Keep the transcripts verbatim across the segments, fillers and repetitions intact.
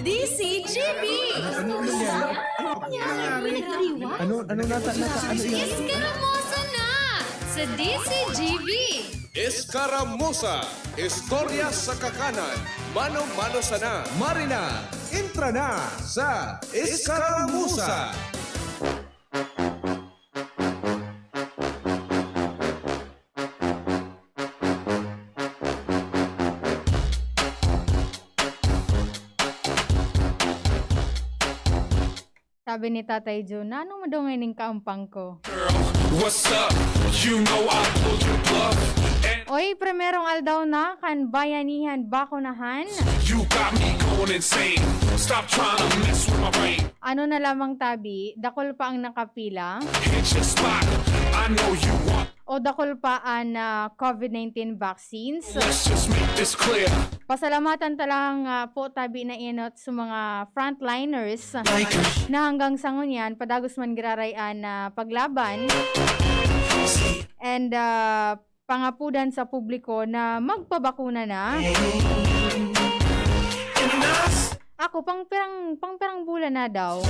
D C G B. Ano, ano nangyari? Ano nangyari? Ano, ano nata, nata, ano yan? Eskaramosa na sa D C G B. Eskaramosa, istorya sa kakanan, mano-mano sana. Marina, entra na sa Eskaramosa. Sabi ni Tatay Jun, "Ano mo daw ngayon ning kaampang ko?" Girl, what's up? You know I pulled your bluff. And Oy, primerong aldaw na kan Bayanihan Bakunahan. You got me going insane. Stop trying to mess with my brain. Ano na lamang tabi, dakul pa ang nakapila. Hit your spot. I know you want. O dakul pa an, ah, COVID nineteen vaccines. Let's just make this clear. Pasalamatan ta lang, ah, po tabi na enot sa mga frontliners na hanggang sa ngunyan, padagos man giraray an, ah, paglaban. And, ah, pangapudan sa publiko na magpabakuna na. Ako, pang pirang, pang pirang bulan na daw.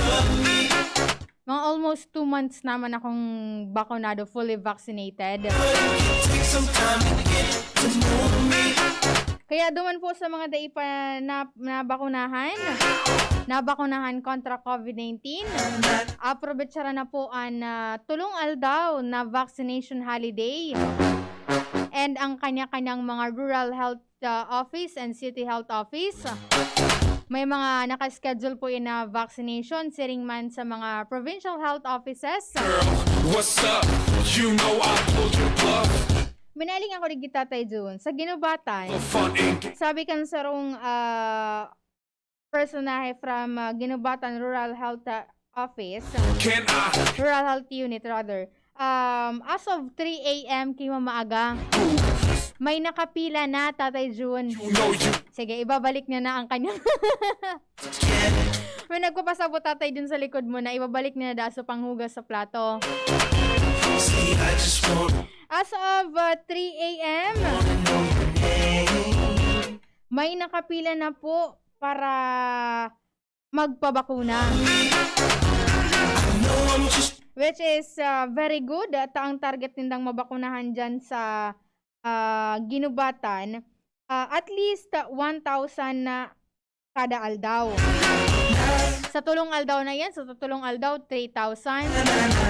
Mga almost two months naman akong bakunado, fully vaccinated. Kaya duman po sa mga dai pa na, nabakunahan, nabakunahan kontra COVID nineteen, aprovechara na po an, ah, tulong aldaw na vaccination holiday and ang kanya-kanyang mga rural health, ah, office and city health office. May mga naka-schedule po yun na vaccination, siring man sa mga provincial health offices. Girl, what's up? You know I pulled your bluff. Minaling ako digdi, Tatay Jun, sa Guinobatan. The fun ain't Sabi kan sarong, ah, personahe from, ah, Guinobatan Rural Health, ah, Office. Can I? Rural Health Unit, rather. Um, as of three A M kay mamaaga, may nakapila na, Tatay Jun. You know you Sige, ibabalik niya na ang kanyang May nagpapasabot, Tatay Jun, sa likod mo na ibabalik niya na daw sa panghugas sa plato. See, I just want As of, uh, three A M, wanna know your name. May nakapila na po para magpabakuna. I know I'm just Which is, uh, very good. At ang target nindang mabakunahan dyan sa, uh, Guinobatan, uh, at least, uh, one thousand na kada aldaw. Sa tulong aldaw na yan, sa tulong aldaw, three thousand.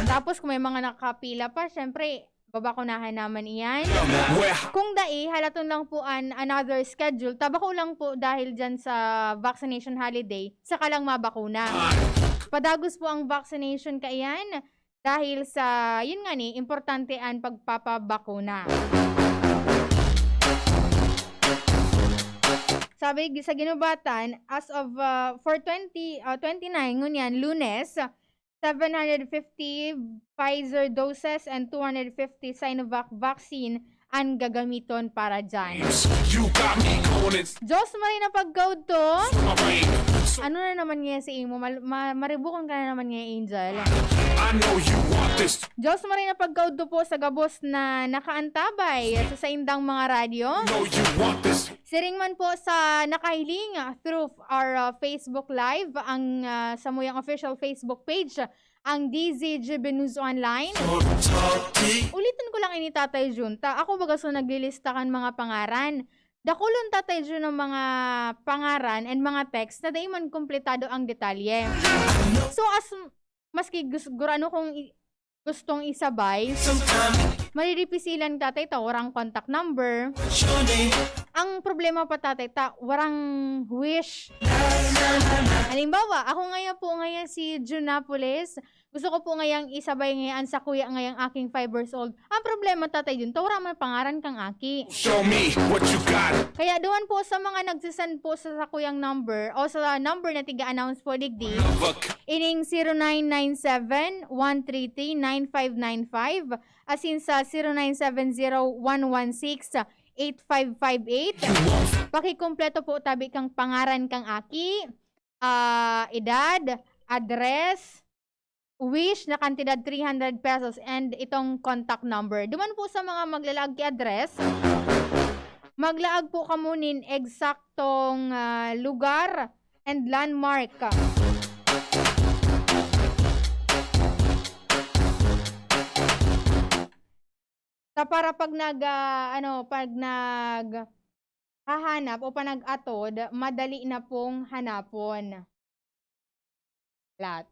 Tapos kung may mga nakapila pa, syempre, babakunahan naman iyan. Weh. Kung dai, halaton lang po an another schedule. Tabako lang po dahil dyan sa vaccination holiday, saka lang mabakuna. Padagos po ang vaccination kaiyan dahil sa, yun nga ni, importante an pagpapabakuna. Sabi sa Guinobatan, as of, uh, for twenty, uh, twenty-nine, ngunyan, Lunes, seven hundred fifty Pfizer doses and two hundred fifty Sinovac vaccine an gagamiton para dyan. You got me going in Diyos maray na pagkaudto. My brain. Ano na naman ngayon sa imo? Mal-, ma-, maribukon ka na naman ngayon, Angel. I know you want this. Diyos maray na pagkaudto po sa gabos na nakaantabay sa saindang mga radyo. Know you want this. Siring man po sa nakahiling, ah, through our, ah, Facebook Live, ang, ah, samuyang official Facebook page, ang D Z G B News Online. Ulitin ko lang ini, Tatay Jun, ta ako baga so naglilista kan mga pangaran. Dakulon, Tatay Jun, ang mga pangaran and mga text na dai man kumpletado ang detalye. So, as maski gus-, gurano kong i-, gustong isabay, mariripisilan, Tatay, ta warang contact number. Ang problema pa, Tatay, ta warang wish. Halimbawa, ako ngayon po, ngayon si Junapolis, gusto ko po ngayang isabay ngayon sa kuya ngayang aking five years old. Ang problema, Tatay Jun, ta wara man pangaran kang aki. Show me what you got. Kaya duman po sa mga nagsisend po sa sakuyang number o sa number na tiga-announce po digdi, Look. Ining zero nine nine seven, one three three, nine five nine five, asin sa zero nine seven zero, one one six, eight five five eight. You won't. Pakikumpleto po tabi kang pangaran kang aki, ah, edad, address, wish na kantidad three hundred pesos, and itong contact number. Duman po sa mga maglalaag ki address, maglaag po kamo nin eksaktong, ah, lugar and landmark. Sa para pag nag, ah, ano, pag naghahanap o panag-atod, madali na pong hanapon. Lahat.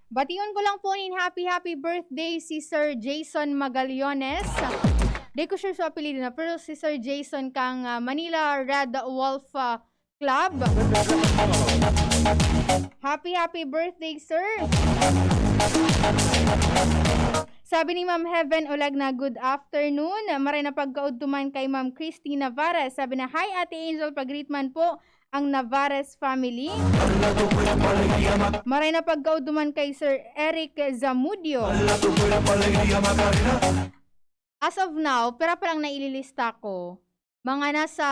Bation ko lang po nin happy, happy birthday si Sir Jason Magallones. Di ko sure sa apelyido na, pero si Sir Jason kang, ah, Manila Red Wolf, ah, Club. Happy, happy birthday, sir! Sabi ni Ma'am Heaven Olegna, "Good afternoon. Maray na pagkaudto man kay Ma'am Christy Navarez." Sabi na, "Hi, Ate Angel, pag-greet man po ang Navarez family." Maray na pagkaudto man kay Sir Eric Zamudio. As of now, pira pa lang naililista ko? Mga nasa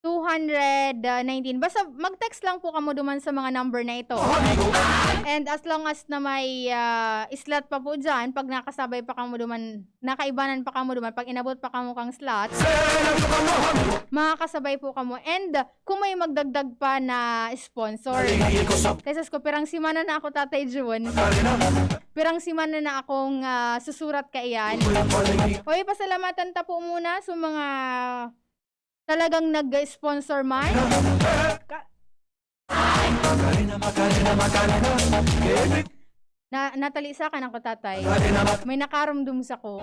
two hundred nineteen. Basta mag-text lang po kamo duman sa mga number na ito. And as long as na may, ah, slot pa po dyan, pag nakasabay pa kamo duman, nakaibanan pa kamo duman, pag inabot pa kamo kang slot, makakasabay po kamo. And kung may magdagdag pa na sponsor. Kay sus ko, pirang semana na ako, Tatay Jun. Pirang semana na akong, ah, susurat kaiyan. Hoy, pasalamatan ta po muna sa mga talagang nag-sponsor man. Ka- Macarena, Macarena, Macarena. Na, natalisakan ako, Tatay. May nakarumdom sako.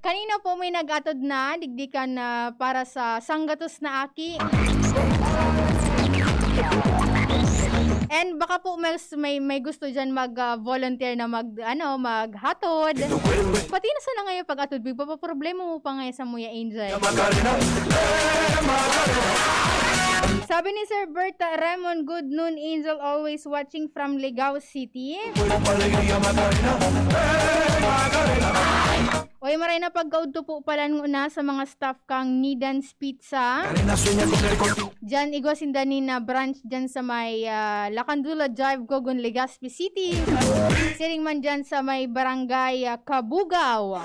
Kanina po may nag-atod na, digdi kan, ah, para sa sanggatos na aki. And baka po may, may, may gusto dyan mag, ah, volunteer na mag, ano, maghatod. Pati na sana ngayon pag-atod, pagpapaproblema mo pa ngayon sa Muya Angel. Sabi ni Sir Bert Raymond, "Good noon, Angel, always watching from Ligao City." Oy, maray na pagkaudto po pala nguna sa mga staff kang Nidan's Pizza. Diyan, igwa sinda ni na branch diyan sa may, ah, Lacandula Drive, Gogon, Legazpi City. Siring man diyan sa may barangay, ah, Kabugao.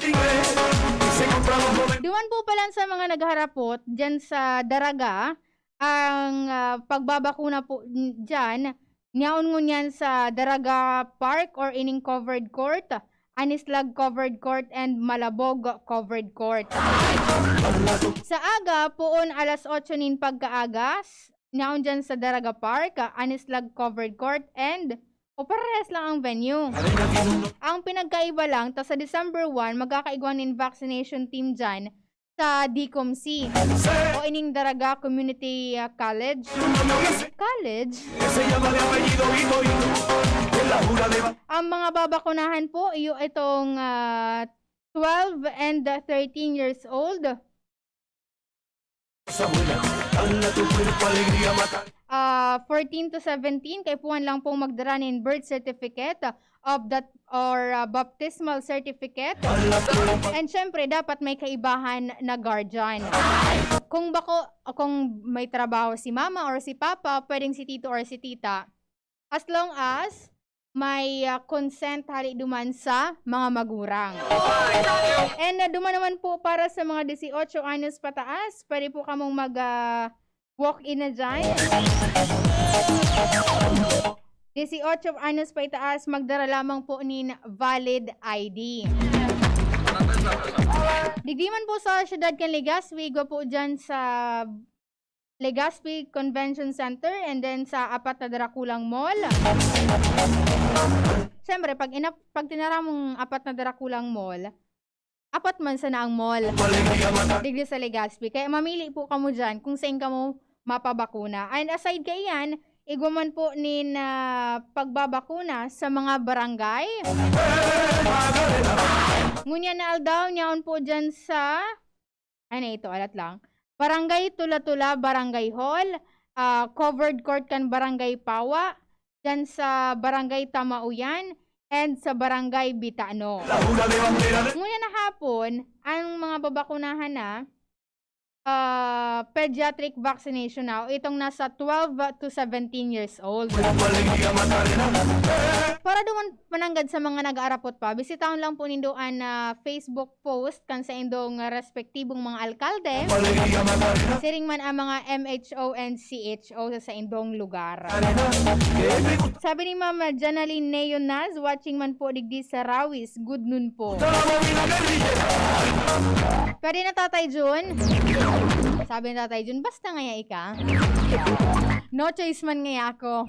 Duman po pala sa mga nagharapot diyan sa Daraga, ang, ah, pagbabakuna po n-, diyan, niyaon ngunyan sa Daraga Park or ining covered court, Anislag Covered Court and Malabog Covered Court. Sa aga, poon alas otso nin pagkaaga, s-, niyaon diyan sa Daraga Park, Anislag Covered Court and o parehas lang ang venue. Ang pinagkaiba lang, ta sa December one, magkakaigwa nin vaccination team diyan sa DCOMC o ining Daraga Community, ah, College. College? Ang mga babakunahan po, yu-, itong, ah, twelve and thirteen years old. Ah, fourteen to seventeen, kaipuhan lang pong magdara nin birth certificate of that or, ah, baptismal certificate. And syempre, dapat may kaibahan na guardian. Kung bako, kung may trabaho si mama or si papa, pwedeng si tito or si tita. As long as may, ah, consent hali duman sa mga magurang. And, ah, duman naman po para sa mga dieciocho anyos pataas, pwede po kamong mag, ah, walk-in na dyan. Dieciocho anyos paitaas, magdara lamang po nin valid I D. Digdi man po sa siyudad kan Legazpi, igwa po dyan sa Legazpi Convention Center, and then sa apat na darakulang mall. Siyempre, pag inap-, pag tinaramong apat na darakulang mall, apat man sana ang mall digdi sa Legazpi. Kaya mamili po kamo dyan kung saan kamo mapabakuna. And aside kaiyan, igwa man po nin, ah, pagbabakuna sa mga barangay. Ngunyan na aldaw, niyaon po dyan sa Ay, na ito, alat lang. Barangay Tula-Tula, Barangay Hall, ah, covered court kan Barangay Pawa, dyan sa Barangay Tamauyan, and sa Barangay Bitano. Ngunyan na hapon, ang mga babakunahan na, ah, pediatric vaccination na, itong nasa twelve to seventeen years old. Para duman mananggad sa mga nag-aarapot pa, bisitahon lang po nindo an, ah, Facebook post kan saindong respektibong mga alkalde. Siring man ang mga M H O and C H O sa saindong lugar. Sabi ni Ma'am Janaline Neonaz, watching man po digdi sa Rawis, good noon po. Pwede na, Tatay Jun? Sabi ni Tatay Jun, "Basta ngaya ika." No choice man ngaya ako.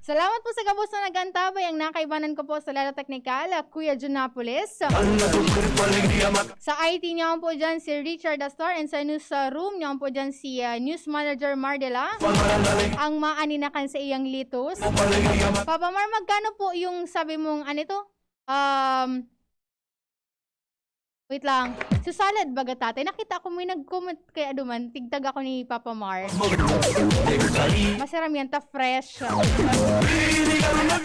Salamat po sa gabos na nag-antabay. Ang nakaibanan ko po sa Lala Teknikal, ah, Kuya Jun Napoles. Sa I T niyo po dyan si Richard Astor, and sa news, ah, room niyo po dyan si, ah, News Manager Mardela. Ang maaninakan sa iyang litos. Papa Mar, magkano po yung sabi mong, ano ito? Um, wait lang. Sa salad baga, tatay. Nakita ko may nag-comment kaya duman. Tigtag ako ni Papa Mar. Masiram yan, ta fresh.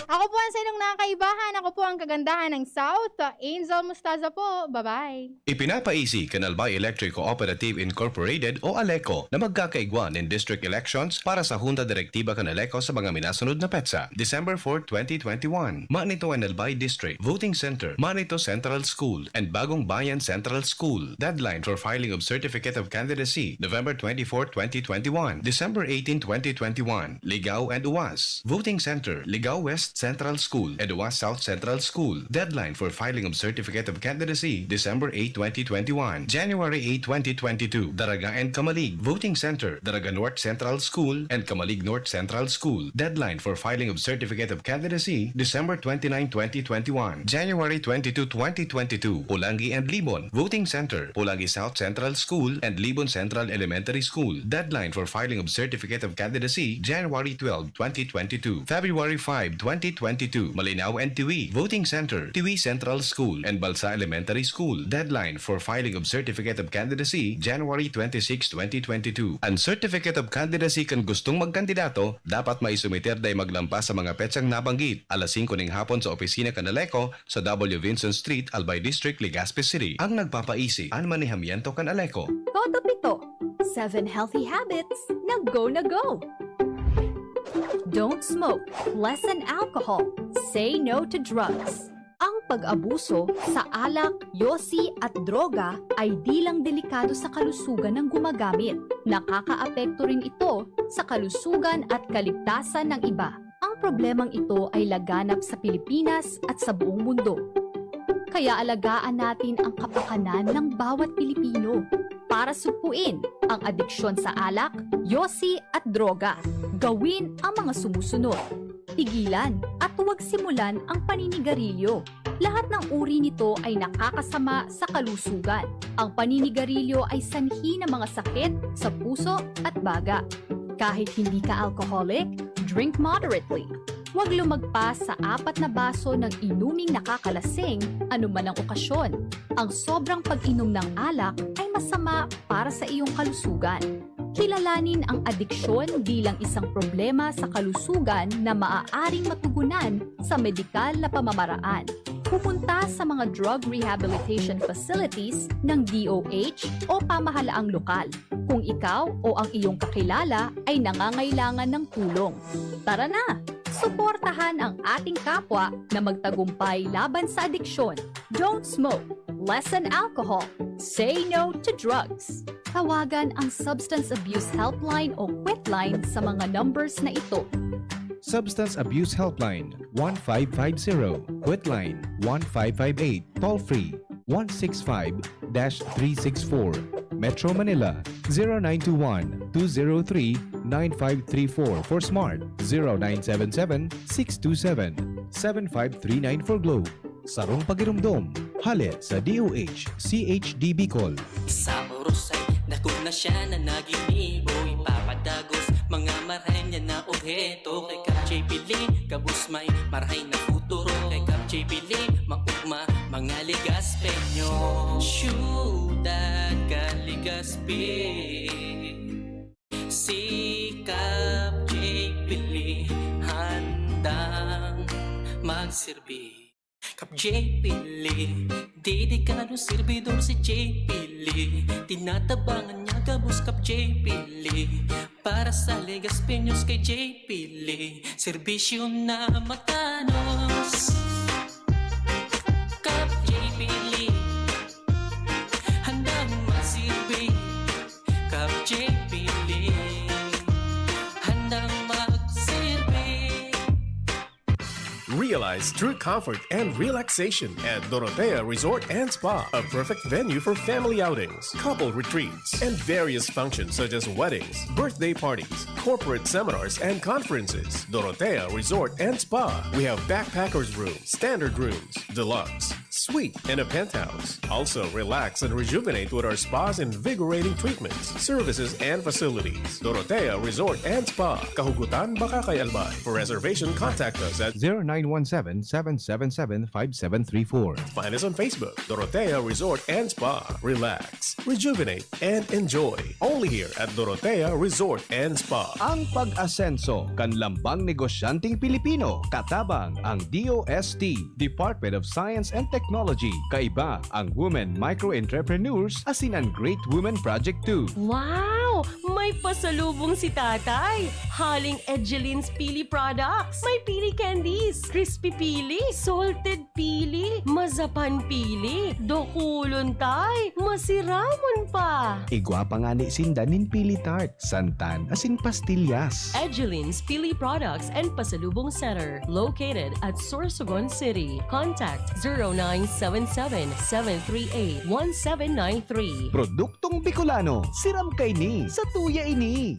Ako po ang sa inyong nakakaibahan. Ako po ang kagandahan ng South. Angel Mustaza po. Bye-bye. Ipinapaisi kan Albay Electric Cooperative Incorporated o ALECO na magkakaigwa nin district elections para sa Junta Direktiba kan ALECO sa mga minasunod na petsa: December four, twenty twenty-one, Manito and Albay District, Voting Center, Manito Central School and Bagong Bayan Central School. Deadline for filing of certificate of candidacy, November twenty-four, twenty twenty-one, December eighteen, twenty twenty-one, Ligao and Uwas. Voting Center, Ligao West Central School and Uwas South Central School. Deadline for filing of certificate of candidacy, December eight, twenty twenty-one, January eight, twenty twenty-two. Daraga and Camalig. Voting Center, Daraga North Central School and Camalig North Central School. Deadline for filing of certificate of candidacy, December twenty-nine, twenty twenty-one, January twenty-two, twenty twenty-two. Polangui and Libon. Voting Center, Polangui South Central School and Libon Central Elementary School. Deadline for filing of certificate of candidacy, January twelve, twenty twenty-two. February five, twenty twenty-two. Malinao and Tiwi. Voting Center, Tiwi Central School and Balsa Elementary School. Deadline for filing of certificate of candidacy, January twenty-six, twenty twenty-two. An certificate of candidacy kan gustong magkandidato dapat maisumiter dai maglampas sa mga petsang nabanggit, alas singko ning hapon sa opisina kan ALECO sa W Vinson Street, Albay District, Legazpi City. Ang nagpapaisi, an manehamiento kan ALECO. Koto Pito, seven healthy habits na go na go. Don't smoke, lessen alcohol, say no to drugs. Ang pag-abuso sa alak, yosi at droga ay di lang delikado sa kalusugan ng gumagamit. Nakakaapekto rin ito sa kalusugan at kaligtasan ng iba. Ang problemang ito ay laganap sa Pilipinas at sa buong mundo. Kaya alagaan natin ang kapakanan ng bawat Pilipino. Para sugpuin ang adiksyon sa alak, yosi at droga, gawin ang mga sumusunod. Tigilan at huwag simulan ang paninigarilyo. Lahat ng uri nito ay nakakasama sa kalusugan. Ang paninigarilyo ay sanhi ng mga sakit sa puso at baga. Kahit hindi ka alcoholic, drink moderately. Huwag lumagpas sa apat na baso ng inuming nakakalasing anuman ang okasyon. Ang sobrang pag-inom ng alak ay masama para sa iyong kalusugan. Kilalanin ang adiksyon bilang isang problema sa kalusugan na maaaring matugunan sa medikal na pamamaraan. Pumunta sa mga drug rehabilitation facilities ng D O H o pamahalaang lokal kung ikaw o ang iyong kakilala ay nangangailangan ng tulong. Tara na! Suportahan ang ating kapwa na magtagumpay laban sa adiksyon. Don't smoke. Lessen alcohol. Say no to drugs. Tawagan ang Substance Abuse Helpline o Quitline sa mga numbers na ito. Substance Abuse Helpline, one five five zero. Quitline, one five five eight. Toll free, one six five dash three six four. Metro Manila, zero nine two one, two zero three, nine five three four. For Smart, zero nine seven seven, six two seven, seven five three nine. For Globe, sarong pagiromdom. Hale sa D O H, C H D Bicol. Sa oras ay dakog na siya na naginibo. Ipapadagos mga marahay niya na obheto. Kay Kap J P Lee, gabos may marahay na futuro. Kay Kap J P Lee, maugma mga Legaspeño. Siyudad kan Legazpi. Si Kap J P Lee handang magserbi. Kap J P Lee, dedikadong servidor si J P Lee. Tinatabangan niya gabos Kap J P Lee. Para sa Legazpeños kay J P Lee, serbisyo na matanos. Kap J P Lee, handang magsilbi. Kap J P Lee, handang magsilbi. Realize true comfort and relaxation at Dorotea Resort and Spa, a perfect venue for family outings, couple retreats, and various functions such as weddings, birthday parties, corporate seminars, and conferences. Dorotea Resort and Spa. We have backpackers room, standard rooms, deluxe, suite, and a penthouse. Also, relax and rejuvenate with our spa's invigorating treatments, services, and facilities. Dorotea Resort and Spa, Kahugutan, Bacacay, Albay. For reservation, contact us at zero nine one seven, seven seven seven, five seven three four. Find us on Facebook, Dorotea Resort and Spa. Relax, rejuvenate, and enjoy. Only here at Dorotea Resort and Spa. Ang pag-asenso kan lambang negosyanteng Pilipino, katabang ang D O S T, Department of Science and Technology, kaiba ang Women Micro Entrepreneurs asin an Great Women Project two. Wow! May pasalubong si Tatay! Haling Edgeline's Pili Products. May pili candies, crispy pili, salted pili, mazapan pili, dokulon, Tay, masiramon pa! Igwa pa ngani sinda nin pili tart, santan asin pastillas. Edgeline's Pili Products and Pasalubong Center, located at Sorsogon City. Contact zero nine seven seven, seven three eight, one seven nine three. Produktong Bicolano, siram kaini, satuya ini.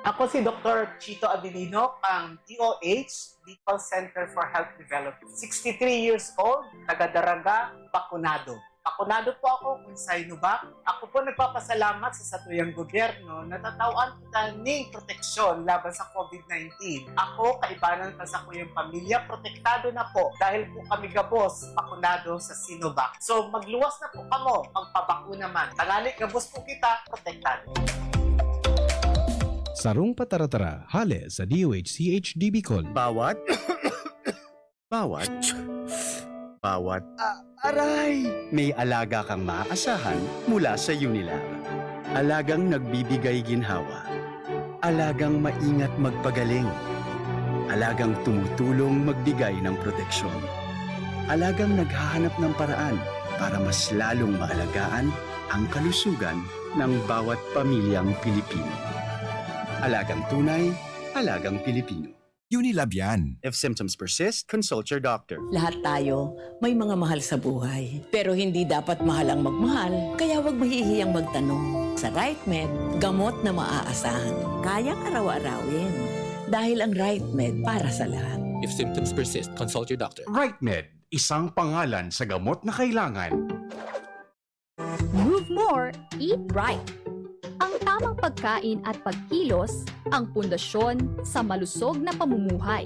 Ako si Doktor Chito Abilino, ang D O H, Bicol Center for Health Development. Sixty-three years old, taga Daraga, bakunado. Bakunado po ako kun Sinovac. Ako po nagpapasalamat sa satuyang gobyerno na tatawan kita ning proteksyon laban sa COVID nineteen. Ako, kaibanan pa sa kuyang pamilya, protektado na po dahil po kami gabos bakunado sa Sinovac. So, magluwas na po kamo, magpabakuna man. Tangali gabos po kita, protektado. Sarong pataratara, hale sa D O H C H D Bicol. Bawat, bawat, bawat, Ah, aray! May alaga kang maaasahan mula sa Unilab. Alagang nagbibigay ginhawa. Alagang maingat magpagaling. Alagang tumutulong magbigay ng proteksyon. Alagang naghahanap ng paraan para mas lalong maalagaan ang kalusugan ng bawat pamilyang Pilipino. Alagang tunay, alagang Pilipino. Unilab yan. If symptoms persist, consult your doctor. Lahat tayo may mga mahal sa buhay. Pero hindi dapat mahal ang magmahal, kaya huwag mahihiyang magtanong. Sa RightMed, gamot na maaasahan. Kayang araw-arawin. Dahil ang RightMed para sa lahat. If symptoms persist, consult your doctor. RightMed, isang pangalan sa gamot na kailangan. Move more, eat right. Ang tamang pagkain at pagkilos ang pundasyon sa malusog na pamumuhay.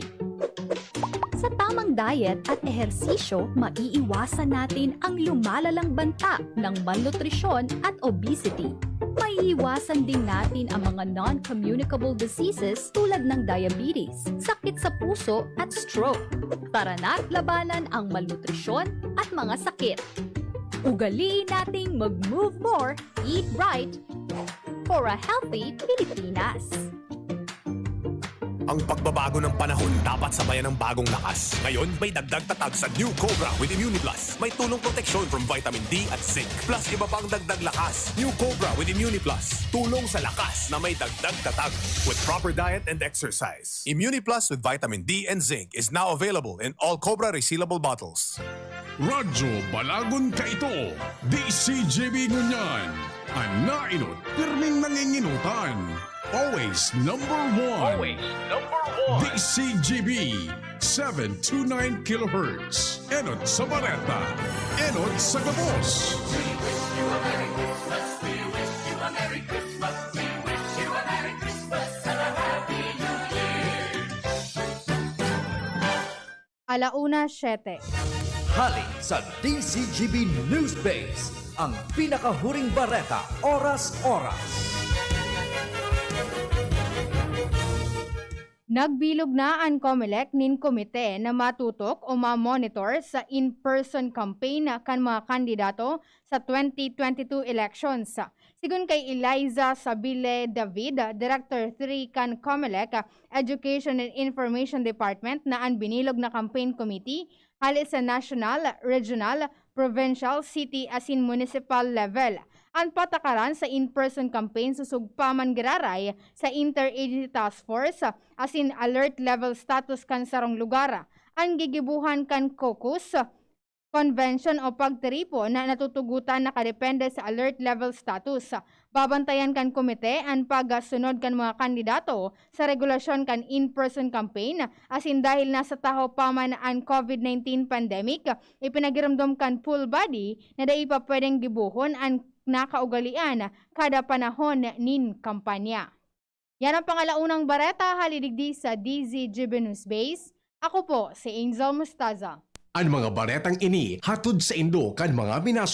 Sa tamang diet at ehersisyo, maiiwasan natin ang lumalalang banta ng malnutrisyon at obesity. Maiiwasan din natin ang mga non-communicable diseases tulad ng diabetes, sakit sa puso at stroke. Tara na't labanan ang malnutrisyon at mga sakit. Ugaliin nating mag-move more, eat right for a healthy Pilipinas. Ang pagbabago ng panahon dapat sabayan ng bagong lakas. Ngayon, may dagdag tatag sa New Cobra with Immuniplus. May tulong proteksyon from vitamin D at zinc. Plus iba pang dagdag lakas. New Cobra with Immuniplus. Tulong sa lakas na may dagdag tatag. With proper diet and exercise. Immuniplus with vitamin D and zinc is now available in all Cobra resealable bottles. Radyo Balagon Kaito, D C G B Ngunyan, an naenot pirming nanginginutan. Always number one. Always number one. D C G B, seven two nine kilohertz. Enot sa bareta, enot sa gabos. We wish you a Merry Christmas. We wish you a Merry Christmas. We wish you a Merry Christmas and a Happy New Year. Alauna siete. Hali sa D C G B News Base, ang pinakahuring bareta, oras-oras. Nagbilog na an Comelec nin komite na matutok o ma-monitor sa in-person campaign kan mga kandidato sa twenty twenty-two elections. Sigon kay Eliza Sabile David, Director three kan Comelec Education and Information Department, na an binilog na campaign committee hali sa national, regional, provincial, city asin municipal level. An patakaran sa in-person campaign susog pa man giraray sa Interagency Task Force asin alert level status kan sarong lugar. An gigibohan kan caucus, convention o pagtiripon na natutugotan nakadepende sa alert level status. Babantayan kan komite an pagsunod kan mga kandidato sa regulasyon kan in-person campaign, asin dahil nasa tahaw pa man an COVID nineteen pandemic, ipinagiromdom kan poll body na dai pa pwedeng gibohon an nakaugalian kada panahon nin kampanya. Yan ang pangalaunang bareta hali digdi sa D Z G B News Base. Ako po si Angel Mustaza. An mga baretang ini hatod saindo kan mga minas